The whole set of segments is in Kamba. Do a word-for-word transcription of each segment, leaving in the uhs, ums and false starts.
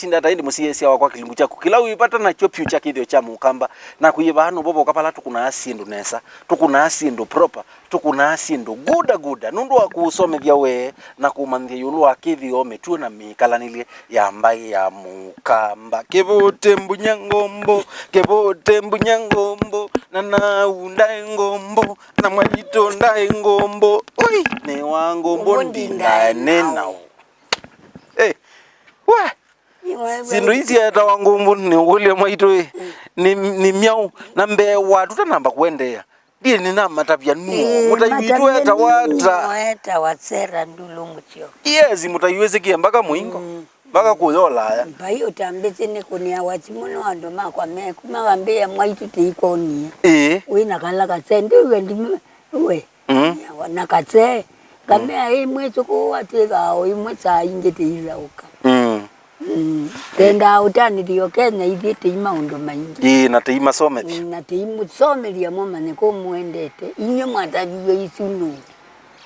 Tinda ta ĩndĩ mũsyaĩĩsya wakwa kĩlungu kyaku kĩla wĩ vata nakyo vyũ kya kĩthĩo kya mũkamba, na kwĩyĩvaa nũvo voka vala tũkũnaa syĩndũ nesa, tũkũnaa syĩndũ proper, tũkũnaa syĩndũ guda guda. Nũndũ wa kũũsomethya we na kũmanyĩthya ĩũlũ wa kĩthĩo, mĩtuo na mĩkalanĩlye ya mbaĩ ya mũkamba. Kĩvũtĩ mbunya ngombo, kĩvũtĩ mbunya ngombo, na nau ndaĩ ngombo, na mwaitũ ndaĩ ngombo. Ũi, nĩ wa ngombo ndindaene nao. Eh, we! Syĩndũ ii syaetawa ngũmbũ nĩ ũkũlya mwaitũ ĩ, nĩ, nĩ myaũ? Na mbee wa tũtanamba kũendeea, ndiĩ nĩnamatavya nuo. Ĩĩ, mũtai witũ etawa ata? Nuo etawa Sera Ndulu Mũsyoki. Yes, mũtai wĩsĩkĩe mpaka mũingo, mpaka kũya Ũlaya. Mbai ũtambĩsye nĩ kũnĩawa simũ nĩ andũ makwa meku, makambĩa mwaitũ tĩikonie. Ĩĩ. Wĩ na kala kasende we ndimũ we. Mm. Na kasee, ngamea ĩmwe ĩsũkũũa twĩthaa o ĩmwe saa ingĩ tĩithaũka. Mm. Mm. Tendaa ũtanĩthyo Kenya ithyĩ tĩi maũndũ maingĩ. Ĩĩ, na tĩimasomethya. Mm, na tĩimũsomethya mũmanye kũ mũendete. Inyw'ĩ mwataviw'e isu nũũ?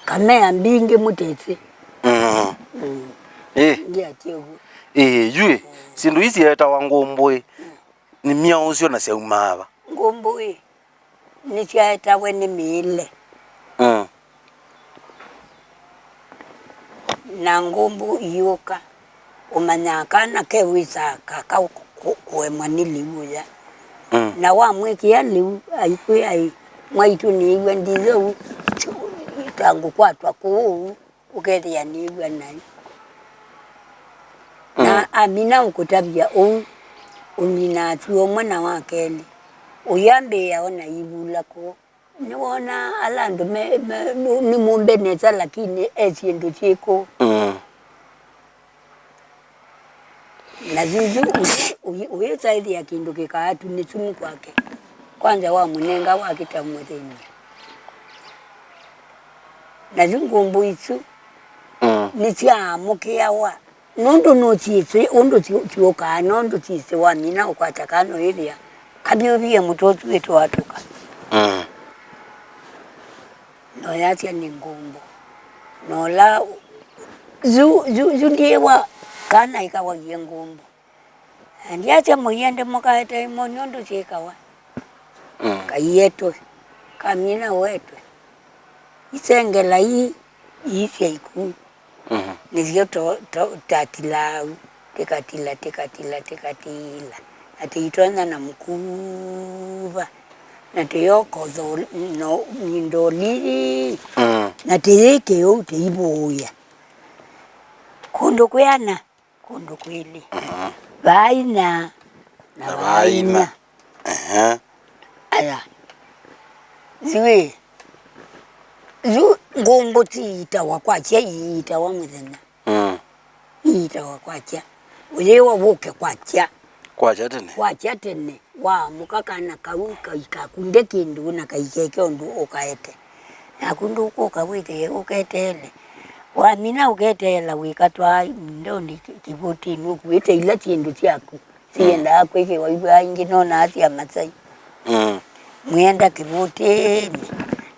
Ngamea mbingĩ mũtesĩ. Mm. Mm. Ĩĩ. Ngiatie ũguo. Ĩĩ, yu ĩ, syĩndũ ii syeetawa ngũmbũĩ. Nĩ myaũ ũsyo na syaumaa va? Ngũmbũĩ nĩsyaetawe nĩ mĩĩle. Mm. Na ngũmbũ iũka, ũmanyaa kana kewĩsaa kaka kũ-, kũ-, kũemwa nĩ lĩu ũya. Mm. Na wamwĩkĩa lĩu, aikwĩa, "Ĩ, mwaitũ nĩĩw'a nditheu, ta ngũkwatwa kũũ." Ũkethĩa nĩw'a naĩ. Na amina ũkũtavya ũu, ũminaa tw'o ũmwe na wa kelĩ. Ũyambĩĩa ona ivula kũũ. Nĩwona ala andũ me, me, nĩ, nĩ mũmbe nesa, lakini e syĩndũ syĩkũ? Mm. Na yu, yu ũyĩsaĩthĩa kĩndũ kĩkaatu nĩ sumu kwake. Kwanza wamũnenga wakĩta mũthĩny'a. Na yu ngũmbũ isu nĩsyaamũkĩawa, nũndũ nũsyĩsĩ ũndũ syũ-, syũkaa, nũndũ syĩsĩ wamina ũkwata kana ũyĩthĩa kavyũvie mũtwe ũsu wĩtũatũka. Mm. Na ũyasya nĩ ngũmbũ. Na ũla yu, yu, yu ndiĩwa kana ĩkawaie ngũmbũ. Na ndyasya mũiende mũkaete imo nũndũ syĩkawa. Mm. Kaietwe, kamina ũetwe. Isengela ii iisya iku. Mhm. Nĩsyo to, to, tatilaa u, tĩkatila, tĩkatila, tĩkatila. Na tĩitonya na mũkuva. Na tĩyokotha no, mindoli. Mm. Na tĩyĩkĩe ũu tĩivũĩa. Kũndũ kwĩana. Kũndũ kwĩlĩ. Mhm. Vaa inya na vaa inya. Ehe. Aya. Yu ĩ, yu ngũmbũ tiitawa kwakya, iitawa mũthenya. Mm. Iitawa kwakya. Ũyĩwa wũke kwakya. Kwakya tene. Kwakya tene. Waamũka kana kau kaikakunde kĩndũ na kaikeke ũndũ ũkaete. Naku ndũkũka wĩthĩe ũketeele. Wamina ũketeela wĩkatwaa ndonĩ kĩ-, kĩvũtĩnĩ ũkuĩte ila syĩndũ syaku. Siendaa kwĩkĩwa iw'aa ingĩ nonaa sya Masai. Mm. Mwĩenda kĩvũtĩnĩ.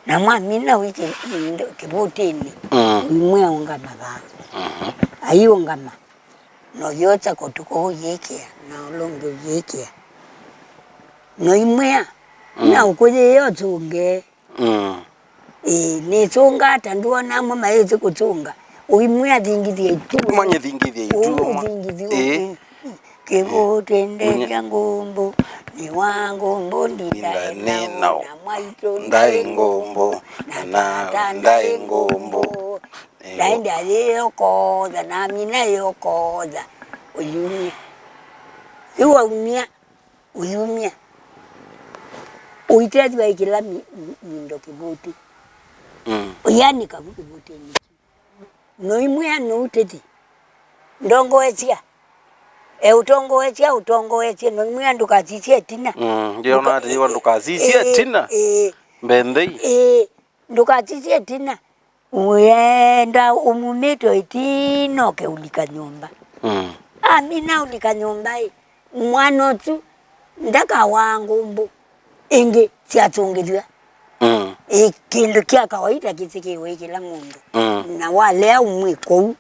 Na mwamina wĩ kĩ-, ndo-, kĩvũtĩnĩ. Mm. Ũimwĩa ũngama vaa. Mhm. Aiũngama. Na ũyĩosa kũtukũ ũyĩkĩa, na ũla ũngĩ ũyĩkĩa. Na ũimwĩa, mm, na ũkũyĩĩa ũtũnge. Mm. Ĩĩ, nĩsũngaa ta ndwona amwe mayĩsĩ kũsũnga. Ũimwĩa thingithia ituo. Manye thingithia ituo. Ũthingithia. Ĩĩ. Ĩĩ. Kĩvũtĩ ndethya ngũmbũ, nĩ wa ngũmbũ ndindaĩ nao, na mwaitũ ndaĩ ngũmbũ, na tata ndaĩ ngũmbũ. Ndaĩ ndayĩokotha, na mina yĩokotha. Ũyumya. Yu waumya, ũyumya. Ũitethw'a ĩkĩla mi-, mi-, mindo kĩvũtĩ. Mm. Ũyanĩka vu kĩvũtĩnĩ. Noimwĩa nũu tĩthi. Ndongoesya. E ũtongoesya, ũtongoesye. Noimwĩa ndũkasisye ĩtina. Mm, ndiona atĩ iwa ndũkasisye ĩtina. Ĩĩ. Mbendei. Ĩĩ, ndũkasisye ĩtina. Wĩenda ũmumĩte ĩtina ũke ũlika nyũmba. Mm. Amina ũlika nyũmba ĩ. Mwana ũsu ndakawaa ngũmbũ ĩngĩ syasũngĩthw'a. Mm. Ĩ kĩndũ kya kawaida kĩsĩkĩwe ĩ kĩla mũndũ. Mm. Na walea ũmwĩ kũu,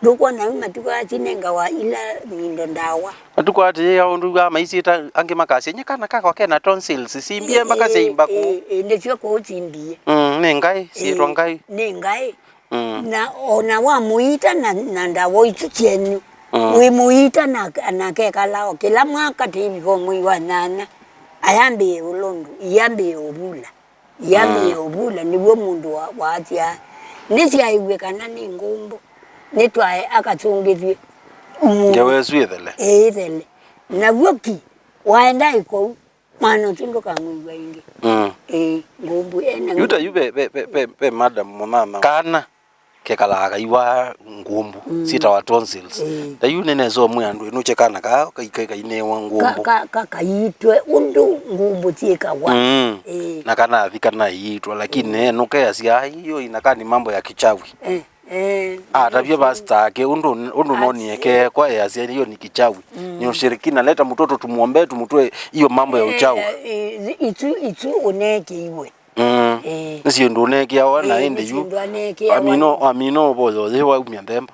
Ndũkwona yu matukũ aa sinengawa ila mindo ndawa? Matukũ aa tĩyĩĩa ũndũ wĩw'aa maisyĩta, angĩ makasya, "Nye kana kakwa kena tonsils, simbie mbaka syaimba kũu." Ĩĩ, ĩĩ, nĩsyo kũu simbie. Mm, nĩ ngaĩ, syĩtwa ngaĩ. Nĩ ngaĩ. Mm. Na ona wamũiita na, na ndawa isu syenyu, mm, wĩmũiita na, na akekala o kĩla mwaka tĩivika mwei wa nyanya, ayambĩĩe ũlũndũ, iyambĩĩe ũvula. Yambĩĩe, mm, ũvula, nĩw'o mũndũ wa, waasya, nĩsyaĩw'e kana nĩ ngũmbũ, nĩtwae akasũngĩthw'e. Ngewa ĩsu ĩthele. Ĩĩ, ĩthele. Naw'o ki, waenda ĩkou, mwana ũsu ndũkamwĩw'a ĩngĩ. Mm. Ĩĩ, ngũmbũ ena. Yu ta yu ve, ve, ve, ve, ve madam mũnana kana kekalaa kaiwa ngũmbũ, mm, syĩtawa tonsils. Ĩĩ. Ta yu nĩnesa ũmwe andũ ĩnũkye kana kaa kai-, kai-, kainewa ngũmbũ. Ka-, ka-, ka-, kaiitwe ũndũ ngũmbũ syĩkawa. Mm. Ĩĩ. Na kanathi kanaiitwa, lakini, mm, enũkeasya, "Ai, hiyo inakaa ni mambo ya kichawi." Eh, eh. Atavye pastor ake, ũndũ, ũndũ noniekee kwa easya, "Hiyo ni kichawi. Mm. Ni ushirikina, leta mtoto tumuombee, tumtoe hiyo mambo ya uchawi." Eh, eh, isu, isu ũneekĩiwe. Mm. Ĩĩ. Nĩ syĩndũ ũneekĩawa na ĩndĩ yu. Nĩ syĩndũ aneekĩawa. Amino, amino ũvoya ũyĩ waumya nthembo.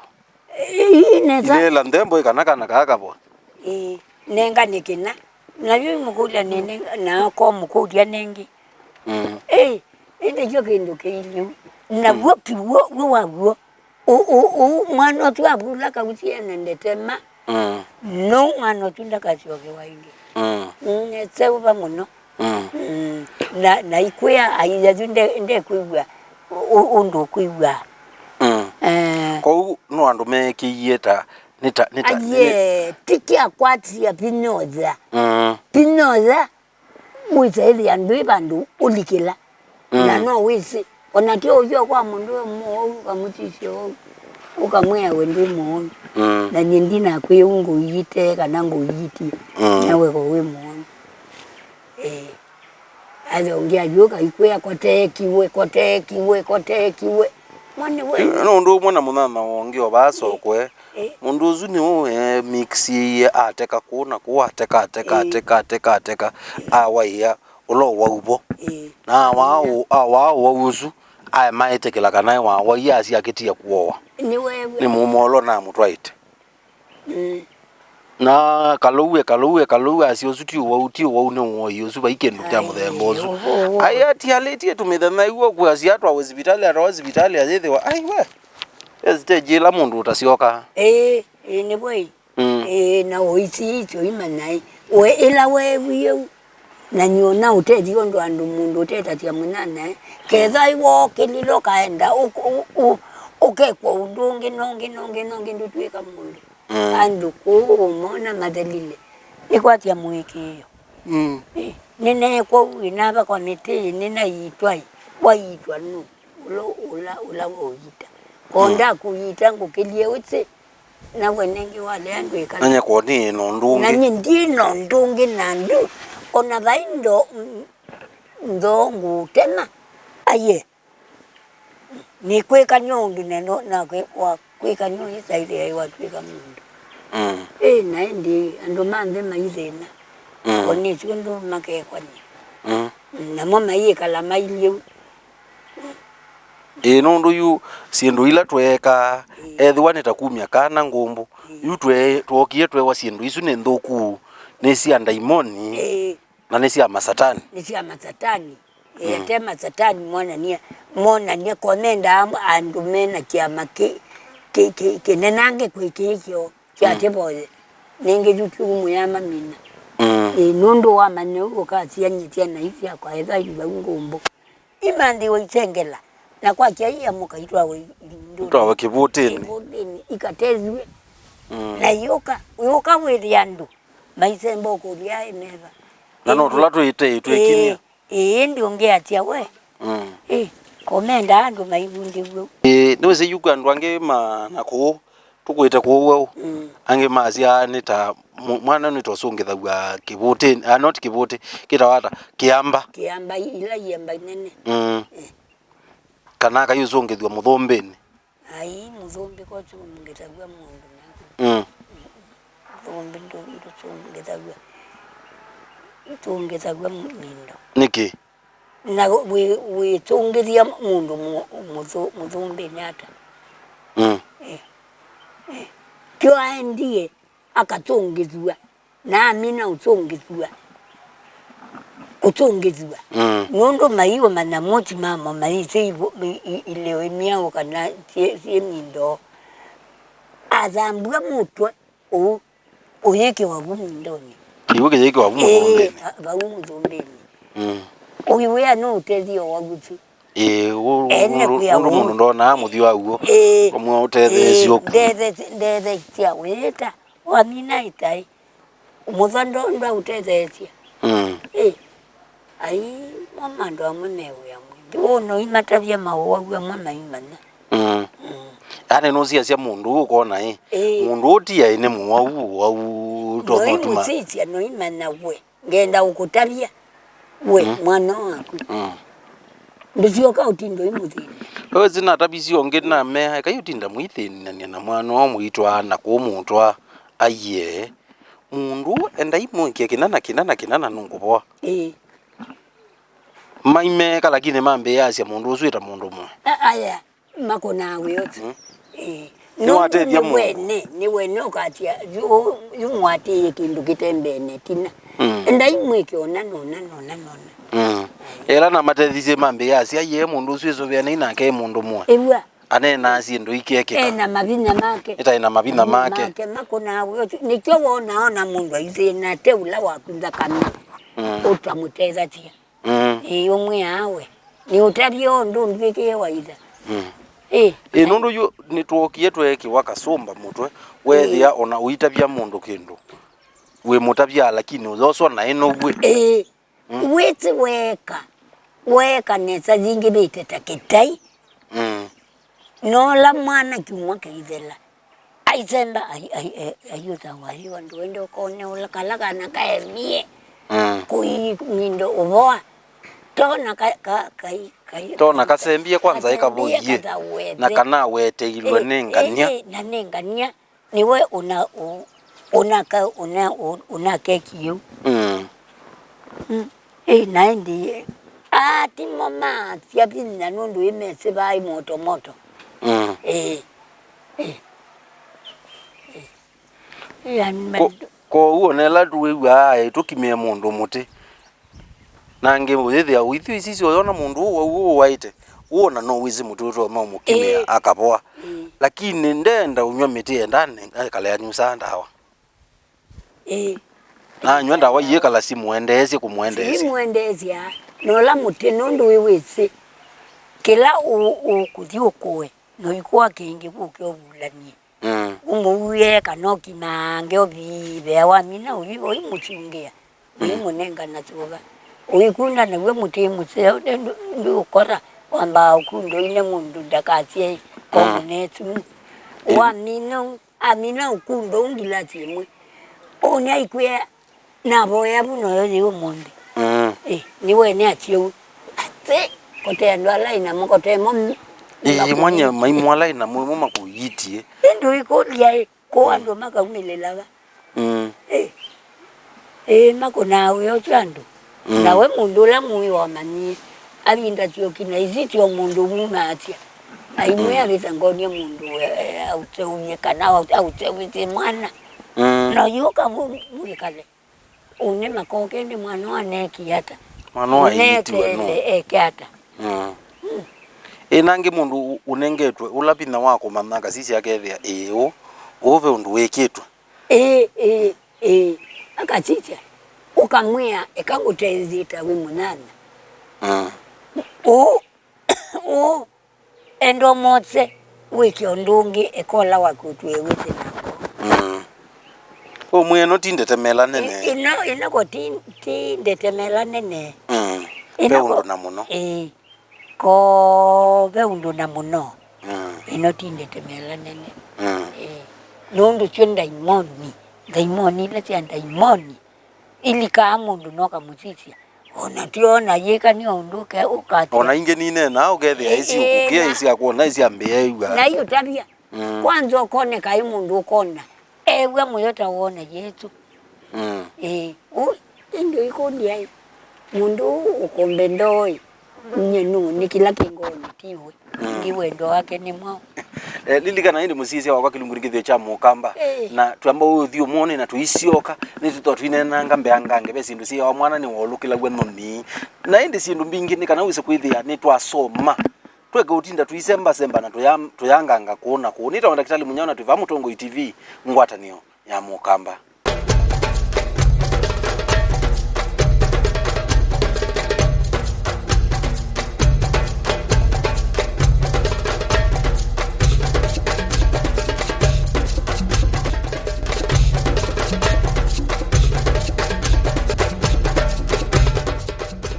Ĩĩ, nesa. Ineela nthembo ĩ kana kana kaa kavoya. Ĩĩ, nengane kĩna. Na yu mũkũlya nene, na ko mũkũlya nengĩ. Mm. Ĩĩ, ĩndĩ kyo kĩndũ kĩiliu. Na, mm, w'o ki w'o, w'o wa w'o. Ũ, ũ, ũ, mwana ũsu avula kausie na ndetema. Mm. No mwana ũsu ndakasyokewa ĩngĩ. Mm. Mm, nĩseũva mũno. Mm. Mm. Na, na ikwĩa aiathi nde, ndekwĩw'a ũ, ũ, ũndũ ũkwĩw'a. Mm. Eh. Kwoou no andũ meekĩie ta, nĩ ta, nĩ ta, aiee, nĩ- ti kya kwatia vinya ũthya. Mm. Vinya ũthya. Wĩsa ĩthĩa ndwĩ vandũ ũlikĩla. Mm. Na no wĩsĩ, ona ti ũsyo kwa mũndũ wĩ mũou, ũkamũsisya ũu, ũkamwĩa we ndwĩ mũou. Mm. Na nyie ndinakwĩa ũu ngũiite kana ngũiitie. Mm. Na weko wĩ mũou. Eh. Athongia yu kaikwĩa koteekiwe, koteekiwe, koteekiwe. Mwana we. Nĩ ũndũ ũmwe na mũnyanya wongi o vaa sokwe. Eh. Mũndũ ũsu nĩwe weemĩkisiie ateka kũu na kũu, ateka, ateka, eh, ateka, ateka, ateka, awaĩa ũla ũwau vo. Ĩĩ. Na awaa ũ-, awaa ũwau ũsu, aĩ maĩtĩkĩla kana nĩ wawaie, asya akĩtie kũoa. Nĩweew'a. Nĩ mũmolo namũtwaĩte. Mm. Na Kalou e, Kalou e, Kalou asya, "Ũsu ti ũwau, ti ũwau, nĩ ũwoi ũsu, vai kĩndũ kya mũthemba ũsu." Aĩ, ũvũ, ũvũ. Aĩ atialĩtie tũmĩthenya iw'o kwasya atwawe sivitalĩ, atwawe sivitalĩ ayĩthĩwa. Ai we, e stage ĩla mũndũ ũtasyokaa. Ĩĩ, ĩĩ, nĩvo ĩĩ. Mm. Ĩĩ, na ũisi icio imanyaĩ. We ĩla weewie ũu, na nyie ona ũtethyo ũndũ andũ mũndũ ũtetasya mũnyanyae, ketha iwookĩlile ũkaenda ũ-, ũ-, ũ-, ũkekwa ũndũ ũngĩ, nongĩ, nongĩ, nongĩ, ndũtw'ĩka mũndũ. Mm. Andũ kũu ũmona mathelile, nĩkwasya mũĩkĩĩo. Mm. Ĩ, nĩneekwa ũu, ĩ, nava kwa mĩtĩ, ĩ, nĩnaiitwa, ĩ, waiitwa nũũ? Ũla, ũla, ũla waũyita. Ko, mm, ndakũyita ngũkĩlye ũsĩ, na we nengĩ walea ndwĩka. Na nyie ko nĩ na ũndũ ũngĩ. Na nyie ndi na ũndũ ũngĩ na ndu, ona vai ndo, ndo ngũtema. Aye. Nĩkwĩkany'a ũndũ neno, na kwĩ-, wa kwĩkany'a ũyĩsaĩthĩa watw'ĩka mũndũ. Mm. Ĩ, na ĩndĩ andũ ma nthĩ maithĩna. Mm. O nĩsyo ũndũ makekwany'a. Mm. Namo mayĩkala mailyĩ. Ĩĩ, nũndũ yu syĩndũ ila tweekaa, ĩĩ, ethĩwa nĩ ta kumya kana ngũmbũ, ĩĩ, yu twe-, twookie tweewa syĩndũ isu nĩ nthũku, nĩ sya ndaimoni, ĩĩ, na nĩ sya masatani. Nĩ sya masatani. Ĩĩ, mm, ate masatani monanie, monanie ko mendaa andũ mena kĩama kĩ, kĩ, kĩ, kĩnenange kwĩ kĩĩ kyoo kya, mm, kĩvoye. Nĩngĩ yu ti umu ya mamina. Mm. Ĩĩ, nũndũ wamanya ũu ũkasianyĩsya na isyakwa ethwa ivau ngũmbũ. Imanthĩwa isengela, na kwakya iamũka itwawe i-, i-, itwawe kĩvũtĩnĩ. Kĩvũtĩnĩ, ikatethw'e. Mm. Na iũka, iũka wĩthĩa andũ maisemba ũkũlya aĩ meva. Na no tũla twĩte twĩkinyia. Ĩĩ, ĩĩ, ĩndĩ ũngĩ atya we. Mm. Ĩ, komenda andũ maivundĩw'e. Ĩĩ, nĩwĩsĩ yu kwĩ andũ angĩ ma na kũũ. Tũkwĩte kũũ weũ. Mm. Angĩ masya nĩ ta mũ-, mwana nĩ ta ũsũngĩthaw'a kĩvũtĩnĩ, ah, not kĩvũtĩ, kĩtawa ata? Kĩamba. Kĩamba, i-, ila iemba inene. Mm. Eh. Kana akai ũsũngĩthw'a mũthũmbĩnĩ. Ai, mũthũmbĩ ko ũsũngĩthaw'a mũndũ naku. Mm. Mũthũmbĩ ndũ-, ndũsũngĩthaw'a. Ũsũngĩthaw'a mũ-, mĩndo. Nĩkĩ? Na wĩ-, wĩtũngĩthya mũndũ mũ-, mũthũ-, mũthũmbĩnĩ ata? Mm. Eh. Yo aendie akatũngĩthw'a, na amina ũtũngĩthw'a, kũtũngĩthw'a. Mm. Nũndũ maiũmanya moti mamo maisĩ ivo-, i-, i-, ileo imyaũ kana syĩ, syĩ mindoo. Athambw'a mũtwe ũu, ũyĩkĩwa vu mindonĩ. Kĩw'ũ kĩyĩkĩwa vu mũthũmbĩnĩ. Ĩĩ, vau mũthũmbĩnĩ. Mm. Ũiwĩa nĩ ũtethyo wa vuti. Ĩĩ, ũ-, ene ũndũ, kwĩa ũndũ ũu. Mũndũ ndonaa mũthyo wa w'o. Ĩĩ. Ũmwe ũtetheesye ũku. Ndethe-, ndethe sya wĩta. Wamina ĩtaĩ. Mũtha ndo-, ndwaũtetheesya. Mm. Ĩĩ. Ai, mo mandũ amwe me wĩa mwingĩ. Ũũ noimatavya maũwau amwe maimanya. Mm. Mm. Yaani nũsiasya mũndũ ũũ ũkona ĩ. Ĩĩ. Mũndũ ũũ ti aĩ nĩ mũwau, ũwau ũtonya ũtuma. Noimũsisya, noimanya we. Ngenda ũkũtavya we, mm, mwana waku. Mm. Ndũsyoka ũtinda ũimũthĩnĩa. Wewe sinatavisye ũngĩ namea, ekai ũtinda mũithĩnanĩa na mwana ũũ mũitwaa na kũmũtwaa aiee. Mũndũ endai mwĩkĩe kĩna na kĩna na kĩna na nũkũvoa. Ĩĩ. Maimeka lakini mambĩĩasya mũndũ ũsu ĩta mũndũ mwe. A-, aya. Makonaa wĩa ũsu. Mm. Ĩĩ. Nĩwatethya mũndũ. Nĩwene, nĩwene ũkatya, yu, yu mwatĩĩe kĩndũ kĩtembee na ĩtina. Mm. Endai mwĩke ona nona, nona, nona. Mm. Ĩla namatethĩsye mambĩĩa asya, "Yee mũndũ ũsu ĩsũvĩanei nake e mũndũ mwe." Ĩw'a. Aneenaa syĩndũ ikekĩka. Ena mavinya make. Ĩtaĩ na mavinya make. Make, makonaa wĩa ũsu. Nĩkyo wonaa ona mũndũ aithĩna ate ũla waku nthakame. Mm. Ũtamũtethasya. Mm. Ĩĩ, ũmwĩaa we, nĩũtavye ũndũ ndwĩkĩe waitha. Mm. Ĩĩ. Ĩĩ, nũndũ yu nĩtwookie tweekĩwa kasũmba mũtwe, weethĩa, ĩĩ, ona ũitavya mũndũ kĩndũ, wĩmũtavya, lakini ũyoswa naĩ now'e. Ĩĩ. Mm. Wĩsĩ weeka, weeka nesa yingĩvĩte ta kĩtai. Mm. Nola mwana kyumwa kĩithela. Aisemba, ai-, ai-, e-, aiũthawa, aiwa ndũende ũkone ũla kala kana kaemie. Mm. Kũi mindo ũvoa. Tona ka-, ka-, kai-, kai-, tona kasembie kwanza kasembie ĩkavoyie. Kathawete. Na kana weteilwe, ĩ, nĩ ngania. Ĩ, ĩ, na nĩ ngania. Nĩwe ũna-, ũ-, ũnaka-, ũna-, ũ-, ũnakeki ĩu. Mm. Mm. Ĩ, naĩ ndiĩ. Aa, timo maasya vinya nũndũ ĩmesĩ vaĩ moto moto. Mm. Ĩ. Ĩ. Ĩ. Ĩ, yani, ko-, kwoou ona ĩla tũwĩw'aa aĩ tũkimĩe mũndũ mũtĩ. Na angĩ ũyĩthĩa ũithyũ isisyo ũyona mũndũ ũũ wau ũũ waĩte. Ũũ na no wĩsĩ mũtĩ ũtonya ũmũkimĩa, ĩĩ, akavoa. Ĩĩ. Lakini ndenda ũnyw'a mĩtĩ enda ne-, ekale anyusaa ndawa. Ĩĩ. Na anywa ndawa iĩkala simũendeesye kũmũendeesya. Simũendeesya, na ũla mũtĩ nũndũ wĩ wĩsĩ, kĩla ũ-, ũkũthi ũkũe, na ũikũa kĩngĩ kũke ũvulany'e. Mm. Ũmũuie kana ũkimange ũvivea wamina ũi, ũimũsungĩa, mm, ũimũnengana syũva. Ũikunda naw'o mũtĩ mũseo, ndũ-, ndũkora, wambaa ũkunda ũine mũndũ ndakasye, mm, komũne sumu. Ĩĩ. Wamina ũ-, Amina ũkunda ũu ngilasi ĩmwe. Ũnĩ aikwĩa, navoya vu noyo yĩ ũmũnthĩ. Mm. Ĩ, nĩwene asyai. Atĩ, kote andũ ala ĩ namo, kote mo m-, ĩĩ, mwanya maimũ ala ĩ namo ĩmo makũiitie. Ĩndĩ ũikũlya ĩ, kũũ, mm, andũ makaumĩlĩla va? Mm. Ĩ, ĩ, makũnaa wĩa ũsu andũ. Mm. Na we mũndũ ũla mũĩ wamanyie, avinda syoki na isi syo mũndũ mumaasya. Aimwe, mm, avĩta ngonie mũndũ, eh, auseũvye kana au-, auseũvĩsye mwana. Mm. Na yũka mu-, mwĩkale. Ũnĩ makoke nĩ mwana waneekie ata? Mwana wa ũneeteele ĩitiwe no. Eke ata? Mm. Mm. Ĩ nangĩ mũndũ ũ-, ũnengetwe ũla vinya wa kũmanya akasisya akethĩa ĩĩ ũũ, ũũ ve ũndũ wĩkĩtwe. Ĩĩ, ĩĩ, ĩĩ. Akasisya, ũkamwĩa, eka ngũteithie ta wĩ mũnyanya. Mm. Ũũ, ũũ, enda ũmose, wĩke ũndũ ũngĩ, eka ũla waku ũtwĩe wĩsĩ nako. Mm. Ũmwĩe ĩno ti ndetemela nene. Ĩ-, ĩno, ĩno ko ti, ti ndetemela nene. Mm. Ĩno ve ko-, ũndũ na mũno. Ĩĩ. Ko ve ũndũ na mũno. Mm. Ĩno ti ndetemela nene. Mm. Ĩĩ. Nũndũ syo ndaimoni. Ndaimoni ila sya ndaimoni. Ilikaa mũndũ noka mũsisya. Ona tiona yĩka nĩ ũndũ ũke-, ũkatya. Ona ingĩ ninenaa ũkethĩa, ĩĩ, ĩsi ũkũkĩa, na ĩsi akwona, ĩsi ambĩa ĩw'a. Na iũtavya. Mm. Kwanza ũkoneka ĩ mũndũ ũkona. Ew'a mũyo ta wona Yesũ. Mm. Ĩĩ. Ũ, ĩndĩ ikũlya ĩ, mũndũ ũũ ũkombe ndooĩ, nye nũũ, nĩ kĩla kĩ ngoonĩ ti we. Mm. Ĩndĩ wendo wake nĩ mwaũ? Eh, lilikana ĩndĩ mũsisya wakwa kĩlungu nĩ kĩthĩo kya mũkamba. Eh. Na twamba ũthi ũmwone na tũisyoka, nĩtũtwa twinenanga mbeangange ve syĩndũ syĩawa mwana nĩwaũlũkĩlaw'a nthoni. Na ĩndĩ syĩndũ mbingĩ nĩ kana wĩse kwĩthĩa nĩtwasoma. Tweke ũtinda tũisembasemba na tũya-, tũyanganga kũũ na kũũ. Nĩtawa Ndakĩtalĩ Mũnyao na twĩ vaa Mũtongoi T V, ngwatanĩo ya mũkamba.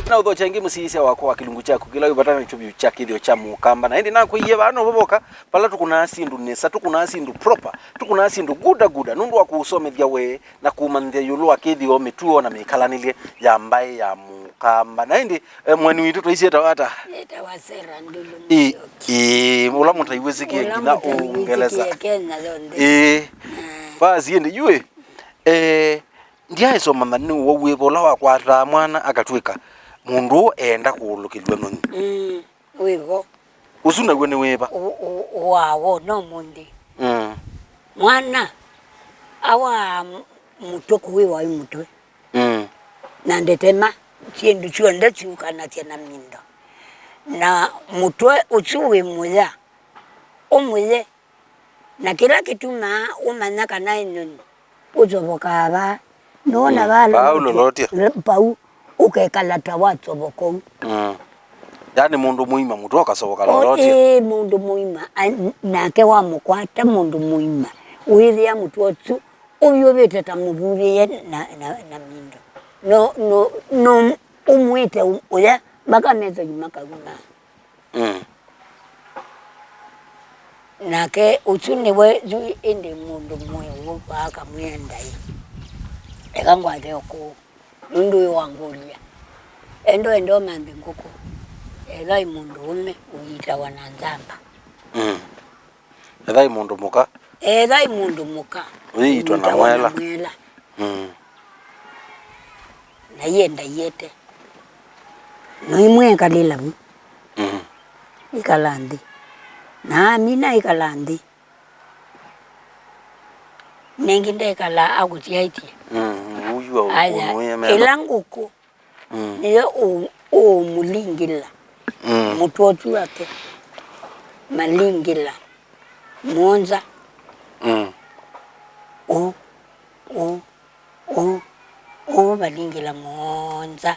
Na ũthokya ĩngĩ mũsiĩĩsya wakwa wa kĩlungu kyaku kĩla wĩ vata nakyo vyũ kya kĩthĩo kya mũkamba. Na ĩndĩ nakwĩie vaa novo voka, vala tũkũnaa syĩndũ nesa, tũkũnaa syĩndũ proper, tũkũnaa syĩndũ guda guda, nũndũ wa kũũsomethya we na kũmanyĩthya ĩũlũ wa kĩthĩo, mĩtuo na mĩkalanĩlye ya mbaĩ ya mũkamba. Na ĩndĩ, eh, mũeni witũ twaisye etawa ata? Nĩtawa Sarah Ndulu Ĩ, Mũsyoki. Ĩ, ũla mũtai wĩsĩkĩe Ũla nginya mũtai Ũngelesa. Wĩsĩkĩe Kenya yonthe. Ĩ, mm. Basi ĩndĩ yu ĩ, eh, ndyaĩsomana nĩ ũwau wĩva ũla wakwataa mwana akatw'ĩka mũndũ ũũ eenda kũũlũkĩlw'a nthoni. Mm. Wĩvo. Ũsu naw'o nĩ wĩva? Ũ-, ũ-, ũwaa wona ũmũnthĩ. Mm. Mwana awaa m-, mũtwe kũwĩwa wĩ mũtwe. Mm. Na ndetema, syĩndũ syonthe syũkanasya na mindo. Na mũtwe ũsu wĩ mũya, ũmũye. Na kĩla kĩtumaa ũmanya kana ĩ nyũnyũ, ũtovokaa vaa. Nũona mm. Vaa Paulo lolotia. Pau, ũkekala ta watovoka ũu. Mm. Yaani mũndũ mũima mũtwe ũkasovoka lolotia. Ĩĩ, mũndũ mũima. A, n-, nake wamũkwata mũndũ mũima. Wĩthĩa mũtwe ũsu ũvyũvĩte ta mũvuvĩe na, na, na mindo. No, no, no, ũmwĩte ũ-, ũya, mpaka metho yu makauma. Mm. Nake ũsu nĩwe yu ĩndĩ mũndũ mwĩũ akamwĩa ndaĩ. Eka ngwathe ũkũũ, nũndũ ũyũ wangũlya. Endo endo manthe ngũkũ. Ethai mũndũ ũme ũyitawa na nzamba. Mm. Ethai mũndũ mũka. Ethai mũndũ mũka. Ũyĩitwa na ũyitawa na mwela. Mwela. Mm. Na ienda iete. Noimwe ekalĩla vu. Mm. Ikala nthĩ. Na amina ikala nthĩ. Nengi ndekala akũsyaĩtye. Mm, ũyua aya, ũnũĩe mema. Ĩla ngũkũ. Mm. Nĩyo ũ-, ũũmũlingĩla. Mm. Mũtwe ũsu wake. Malingĩla. Mũonza. Mm. Ũ, ũ, ũ, ũ, malingĩla mũonza.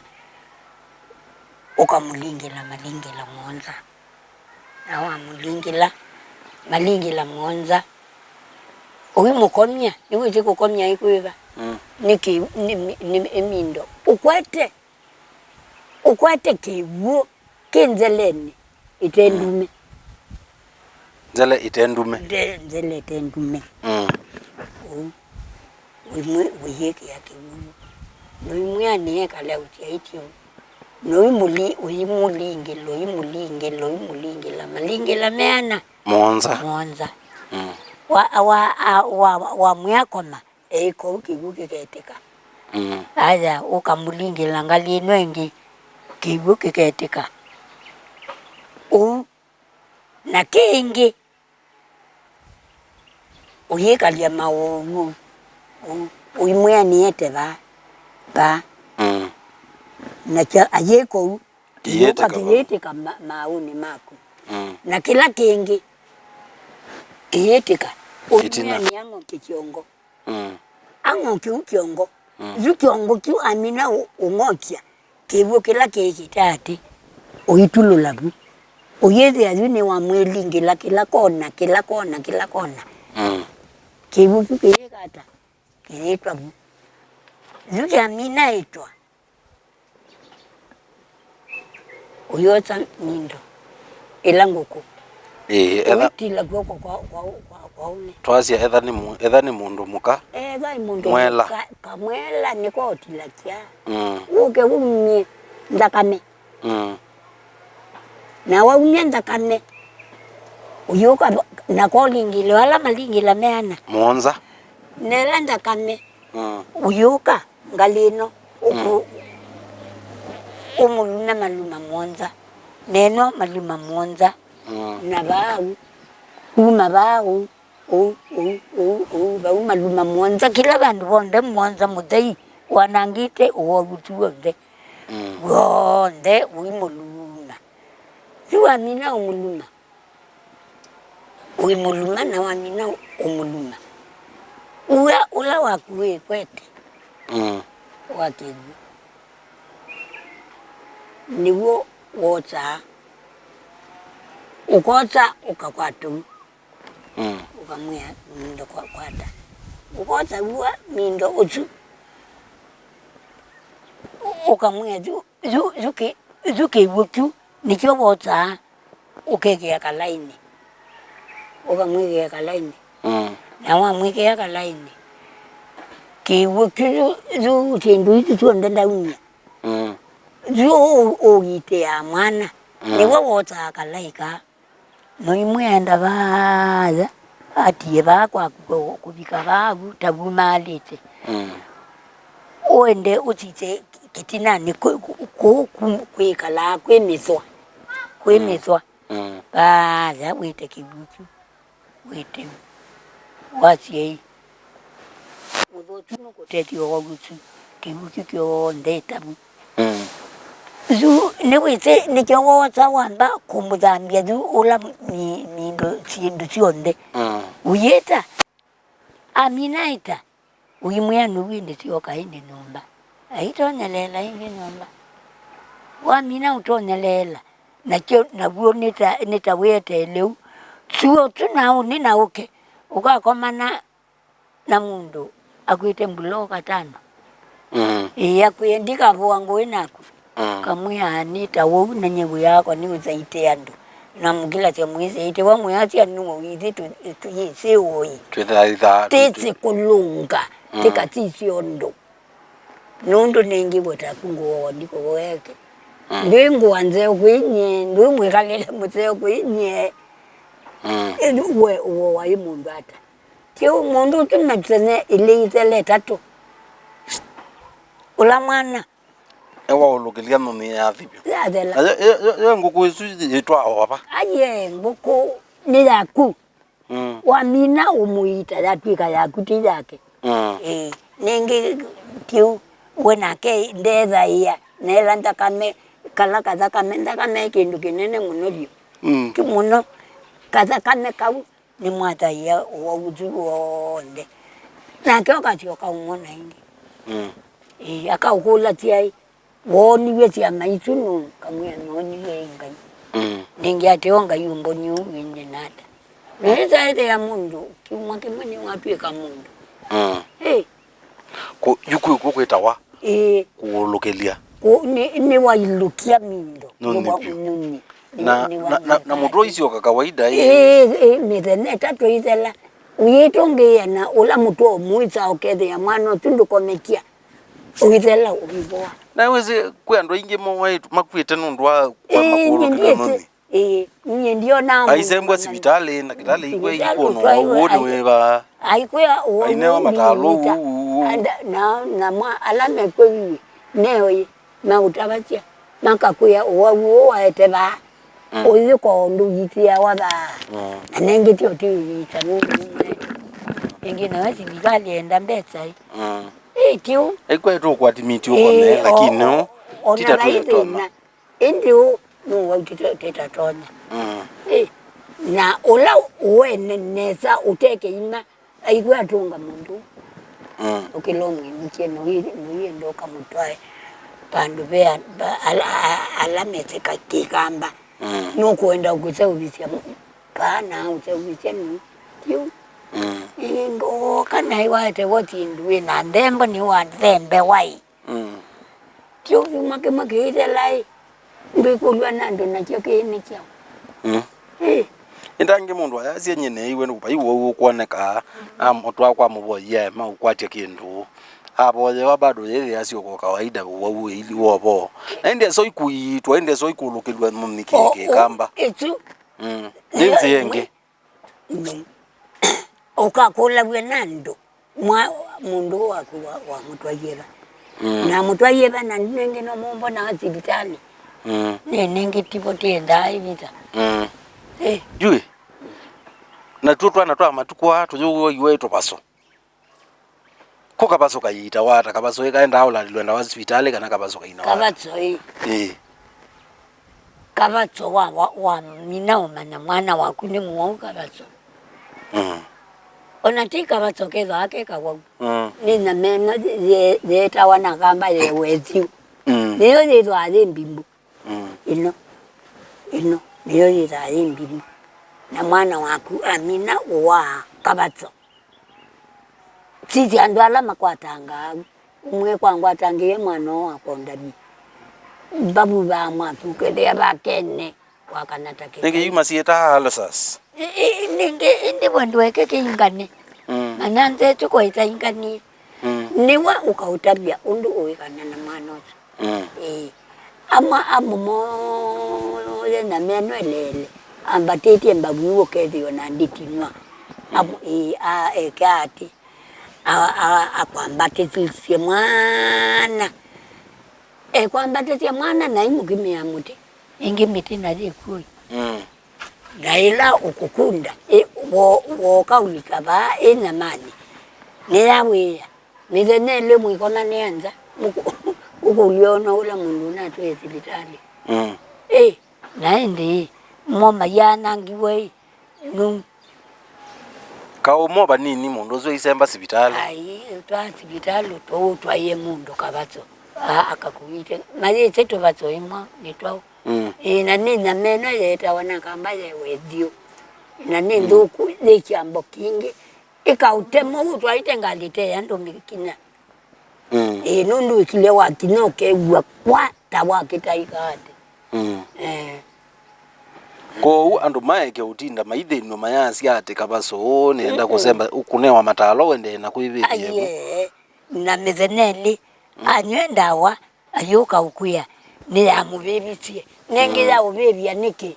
Ũkamũlingĩla, malingĩla mũonza. Na wamũlingĩla, malingĩla mũonza. Ũimũkomya, nĩwĩsĩ kũkomya ĩkwĩva? Mm. Nĩ kĩ-, nĩ, nĩ, nĩ ĩmindo. Ũkwete, ũkwete kĩw'ũ kĩ nzelenĩ ĩte ndume. Nzele ĩte ndume. Nde-, nzele ĩte ndume. Mm. Ũu. Ũimwĩ-, ũyĩkĩa kĩw'ũ. Noimwĩa nĩekale ũsyaĩtye ũu. Noimũli-, ũimũlingĩla, ũimũlingĩla, ũimũlingĩla. Malingĩla meana? Mũonza. Mũonza. Mm. Wa, wa, a, wa, wa, wamwĩa koma, eĩka ũu kĩw'ũ kĩketĩka. Mm. Aya, ũkamũlingĩla ngalĩ ĩno ĩngĩ, kĩw'ũ kĩketĩka. Ũu. Na kĩngĩ, ũyĩkalya maũw'ũ, ũ-, ũimwĩa nĩete vaa, vaa. Mm. Na kya, ayĩka ũu, kĩyĩtĩka kĩyĩtĩka ma-, maaũnĩ maku. Mm. Na kĩla kĩngĩ, kĩyĩtĩka, ũimwĩa nĩang'oke kĩongo. Mm. Ang'oke ũu kĩongo. Mm. Yu kĩongo kĩu amina ũ-, ũng'okya, kĩw'ũ kĩla kĩĩkĩte atĩ, ũitulũla vu. Ũyĩthĩa yu nĩwamwĩlingĩla kĩla kona, kĩla kona, kĩla kona. Mm. Kĩw'ũ kĩu kĩyĩka ata? Kĩyĩtwa vu. Yu kĩamina ĩtwa. Ũyosa nyindo ĩla ngũkũ. Ĩĩ, etha ũitila kw'oko kwa, kwa, kwa, kwa ũme. Twasya etha nĩ mũ-, etha nĩ mũndũ mũka. Etha nĩ mũndũ mwela. Mũka, kamwela nĩko ũtilakya. Mm. Ũke umye nthakame. Mm. Na waumya nthakame, ũyũka va-, na kolingĩlo ala malingĩla meana. Mũonza. Nela nthakame, mm, ũyũka ngalĩ ĩno, ũkũ-, mm, ũmũluna maluma mũonza. Neno maluma mũonza. Mm. Na vau, Kuma vaa ũu, ũu, ũu, ũu, ũu, vau maluma mũonza, kĩla vandũ vonthe mũonza mũthei, wanangĩte ũwau ũsu w'onthe. Mm. W'onthe ũimũluma. Yu wamina ũmũluma. Ũimũluma na wamina ũmũluma. Ũwau ũla waku wĩkwete. Mm. Wa kĩw'ũ. Nĩw'o wosaa. Ũkosa ũkakwata ũu. Mm. Ũkamwĩa mindo kwa-, kwata. Ũkosa w'o mindo ũsu. Ũkamwĩa yu, yu, yu kĩ-, yu kĩw'ũ kyu nĩkyo wosaa. Ũkekĩa kalainĩ. Ũkamwĩkĩa kalainĩ. Mm. Na wamwĩkĩa kalainĩ, kĩw'ũ kyu, yu, yu syĩndũ isu syonthe ndaumya. Mm. Yu ũ-, ũũitĩaa mwana. Mm. Nĩw'o wosaa kalai kaa. Mũimwenda vaaya, atie vaa kwaku kũ-, kũvika vaa vu, ta vumaalĩte. Mm. Ũende ũsisye kĩtinanĩ kũ-, kũ-, kũu ku-, kwĩkalaa kwĩ mĩthwa. Kwĩ Mm. mĩthwa. Mm. Vaaya wĩte kĩw'ũ kyu, wĩte wasyai. Mũthwa ũsu nũkũtethya ũwau ũsu, kĩw'ũ kyu kyonthe ĩtavu. Mm. Yu nĩwĩsĩ nĩkyo woosa wamba kũmũthambya yu ũla mi-, mindo syĩndũ syonthe. Mm. Ũyĩta, amina ĩta, ũimwĩa nũu ĩndĩ syoka ĩndĩ nyũmba. Aitonyeleela ĩngĩ nyũmba. Wamina ũtonyeleela, nakyo naw'o nĩ ta, nĩ ta wĩeteele ũu. Sua ũsu na ũnĩ na ũke, ũkakomana na mũndũ akwĩte mbuloo katano. Mm. Ĩĩ, akwĩe, "Ndikavũa ngũĩ naku." Mm. Kamwĩa, "Nĩ ta ũu, na nyie wĩa wakwa nĩ ũthaitĩ andũ. Na mũkilasya mwĩthaitĩ, wa mwĩasya nũũ ithyĩ tũ-, tũyĩsĩ ũĩ. Twĩthaithaa, twĩ-, twĩ-, tĩsĩ kũlũnga, mm, tĩkasisye ũndũ. Nũndũ nĩngĩw'a taku ngũoa ndikũvoeke. Mm. Ndwĩ ngũa nzeo kwĩ nyie, ndwĩ mwĩkalĩle mũseo kwĩ nyie." Mm. Ĩndĩ we ũwoo waĩ mũndũ ata? Kĩu mũndũ ũsu mĩthenya ĩlĩ ĩthela ĩtatũ, ũla mwana ewaũlũkĩlya nũmĩ ya thivyo. Yathela. Na yo, yo, yo, yo ngũkũ ĩsu yĩtwawa va? Aye, ngũkũ nĩ yaku. Mm. Wamina ũmũita, yatw'ĩka yaku, ti yake. Mm. Ĩĩ, nĩngĩ kĩu we nake ndethaĩa, nela nthakame, kala kathakame, nthakame ĩ kĩndũ kĩnene mũno vyũ. Mm. Ti mũno. Kathakame kau nĩmwathaĩa ũwau ũsu w'onthe. Nake ũkasyoka ũmwona ĩngĩ. Mm. Ĩĩ, akaũkũlasya ĩ, "Wooniw'e syama isu nũũ?" Kamwĩa, "Nooniw'e ĩ Ngai." Mm. Nĩngĩ ateo Ngai ũmbonie ũu ĩndĩ nata? Nĩsaĩthĩa mũndũ, kyumwa kĩmwe nĩwatw'ĩka mũndũ. Mm. Ĩ. Kũ-, yu kwĩ kw'o kwĩtawa Ĩĩ. Kũũlũkĩlya. Kũ-, nĩ, nĩwailũkya mindo. Nũnĩ vyũ. Nũnĩ. Na, nĩ, nĩ na, na, na mũtwe isyoka kawaida, ĩ? Ĩĩ, ĩĩ, mĩthenya ĩtatũ ĩthela. Ũyĩtũngĩĩa na ũla mũtwe ũmũĩsa ũkethĩa mwana ũsu ndũkomekya. Ũithela ũivoa. Na wĩsĩ, kwĩ andũ aingĩ moaĩtwe makw'ĩte nũndũ wa kũema kũũlũkĩlw'a nũnĩ. Ĩĩ, nyie ndionaa mũndũ. Aisembwa sivitalĩ na kĩtalĩ ikw'a sivitalĩ ikwona ũtwaiwe, ũwau nĩ ai-, wĩva. Aikwĩa ũwau ainewa nĩ matalo ita. Uu, uu, uu. Anda-, na, na mwa ala mekwĩwie, neo ĩ, maũtavasya, makakwĩa ũwau ũũ waete vaa. Mm. Ũyĩkoa ũndũ ũitĩawa vaa. Mm. Na nengĩ ti ũti ũyĩta nũndũ nĩmwene. Ĩngĩ nawe sivitalĩ enda mbesa ĩ. Mm. Ĩ, ti ũu. Aikwĩa tũkwati miti ũkone, ĩĩ, lakini o, o, o, tita ona vai twĩtona. Thĩna. Ĩndĩ ũũ nũwau tita-, titatonya. Mm. Ĩ, na ũla ũene nesa ũte kĩima, aikwĩa atũnga mũndũ. Mm. Ũkĩla ũmwĩvikye, nũi-, nũienda ũkamũtwae vandũ ve a-, va-, ala, a-, ala mesĩ ka-, kĩkamba. Mm. Nũkwenda ũkũseũvisya m-, kana ũseũvisya nũu. Kĩu. Mm. Ĩĩ, ngooka naĩ waete woti ndũĩ na nthembo nĩ wa nthembe waĩ. Mm. Kĩu kyumwa kĩmwe kĩithela ĩ, ndwĩkũlw'a na andũ nakyo kĩĩ nĩ kyaũ? Mm. Ĩ. Ĩndangĩ mũndũ ayasya nyie neeiwe nĩ vai ũwau ũkwoneka, amũtwaa kwa mũvoyi aema ũkwatya kĩndũ. Avoyewa bado yĩthĩa syoko kawaida ũwau ĩili wovoo. Na ĩndĩ esa ikuitwa, ĩndĩ esa ikũlũkĩlw'a nũnĩ kĩ-, o, o, kĩkamba. Ĩsu. Mm. Nĩ nzĩa ĩngĩ. Mm. Ũkakũlaw'a na andũ, mwa-, mũndũ waku wa-, wamũtwaie va? Mm. Na mũtwaie va na nĩngĩ no mũmbonaa sivitalĩ? Mm. Nĩ nĩngĩ tivo tiendaa ĩvita. Mm. Eh. Jui. Natw'o twana twa matukũ aa tũyũw'ĩwe tũvasũ. Ko kavasũ kayĩtawa ata? Kavasũ ĩ kaendaa ũlalĩlwe ndawa sivitalĩ kana kavasũ kainawa ata? Kavasũ ĩ. Ĩĩ. Kavasũ wa, wa, wa mina ũmanya mwana waku nĩ mũwau kavasũ. Mm. Ona ti kavasũ kethwa ke kawau. Mm. Nĩ nyama ĩno ye-, ye-, yetawa na kamba ye wethiũ. Mm. Nĩyo yĩthwaa yĩ mbimbu. Mm. Ĩno, ĩno nĩyo yĩthaa yĩ mbimũ. Na mwana waku amina ũwaa kavato. Sisya andũ ala makwatangaa, ũmwe kwangwatangĩie mwana ũũ wakwa ũndavye. Mbavuvaa mwaki ũkethĩa vakene, wakana ta kĩkai. Nĩkĩ yuma syĩtaa ulcers? Ĩ-, ĩ-, nĩngĩ, ĩndĩ vandũ eke kĩingane. Mm. Manya nzetũ kwa ĩtainganie. Mm. Nĩwe ũkaũtavya ũndũ ũĩkana na mwana ũsu. Mm. Ĩĩ. Amwe amo moye na meno eleele, ambatĩtye mbavu yu ũkethĩwa na nditinwa. Amo, ĩĩ, a, eke atĩ, a, a, akwambatĩsisye mwana. Ekwambatĩsya mwana na imũkimĩa mũtĩ, ĩngĩ mĩtĩ na yĩkw'oi. Mm. Na ĩla ũkũkunda, ĩ, wo-, wooka ũlika vaa ĩ nyamanĩ, nĩyawĩa. Mĩthenya ĩlĩ mwĩkomanĩa nza, mũkũ-, ũkũlya ona ũla mũndũ ũnatwĩe sivitalĩ. Mm. Ĩ, na ĩndĩ ĩ, mo mayanangiwe ĩ, nũu. Kaũ mo vanini mũndũ ũsu aisemba sivitalĩ? Ai, twaa sivitalĩ tũu twaie mũndũ kavaso. A, akakuĩte. Mayĩsĩ tũvaso ĩmwe nĩ twaũ. Mm. Ĩ, na nĩ nyama ĩno yetawa na kamba ye wethiũ. Na nĩ nthũku, yĩ kyambo kingĩ. Ĩkaũtema ũu twaĩte ngalĩ te andũ mĩkinya. Mm. Ĩĩ, nũndũ wĩkile wakinya ũkew'a kwa ta wakĩtaĩka atĩ. Mm. Eh. Kwoou andũ maeke ũtinda maithĩnw'a mayasya atĩ kavaso ũũ nĩenda kũsemba, kũnewa mataalo ũendee na kwĩvĩthya ĩvu. Aiee, na mĩthenya ĩlĩ, mm, anyw'e ndawa, ayũka ũkwĩa, nĩyamũvĩvisye. Nengĩ, mm, yaũvĩvya nĩkĩ?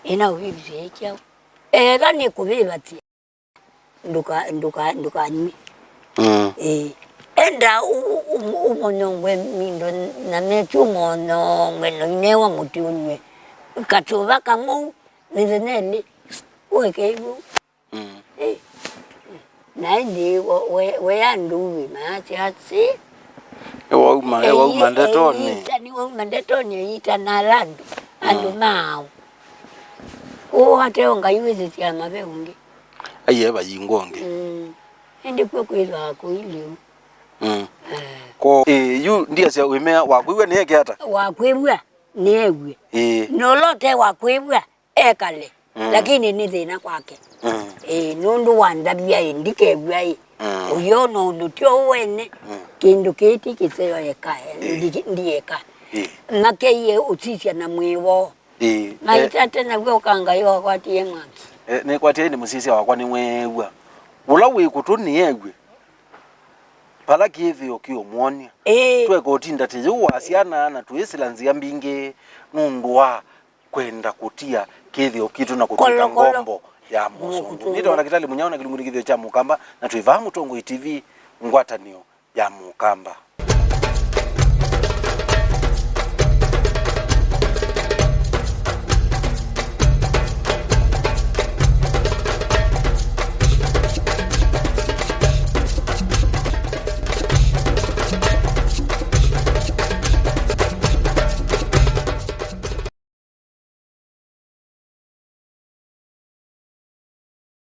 Ĩnaũvĩvisye ĩ kyaũ? Eka nĩkũvĩvasya. Ndũka-, ndũka-, ndũkanyw'e. Mm. Ĩĩ. Enda ũ-, ũ-, ũ-, ũmonyongwe mindo na metu monyongwe no inewa mũtĩ ũnyw'e. Katũva kamwe mĩthenya ĩlĩ, ũeke ĩvu. Mm. Ĩĩ. Na ĩndĩ we, we, we andũ wĩ maasya atĩ, ewauma, ewauma ndetonĩ. Ĩita, nĩwauma ndetonĩ, ĩita na ala andũ, andũ, mm, maao. Ũũ ateo Ngai wĩsĩsya mave ũngĩ. Aiee, vayingwa ũngĩ. Mm. Ĩndĩ kw'o kwĩthwaa kũilyĩ ũu. Mm. Eh. Ko, ĩ, yu ndiasya wĩmea wakwĩw'a nĩeke ata? Wakwĩw'a nĩew'e. Ĩĩ. Na ũla ũte wakwĩw'a ekale. Mm. Lakini nĩ thĩna kwake. Mm. Ĩĩ, nũndũ wandavya ĩ, ndikew'a ĩ. Mm. Ũyona ũndũ ti ũu wene, mm, kĩndũ kĩĩ ti kĩseo eka, ĩ, ndi-, ndieka. Ĩĩ. Makeie ũsisya na mwĩĩ woo. Ĩĩ, eh. Maita tene w'o ũkangaĩwa ũkwatie mwaki. Eh, nĩkwatie nĩ mũsisya wakwa nĩweew'a. Ũla wĩ kũtũ nĩew'e. Vala kĩthĩo kĩũmwony'a. Ĩĩ. Tweka ũtinda tĩyũa syana na twĩsĩla nzĩa mbingĩ nũndũ wa kwenda kũtia kĩthĩo kitũ na kũtw'ĩka ngombo ya mũsũngũ. Nĩtawa Ndakĩtalĩ Mũnyao na kĩlungu nĩ kĩthĩo kya Mũkamba, na twĩ vaa Mũtongoi T V, ngwatanĩo ya Mũkamba.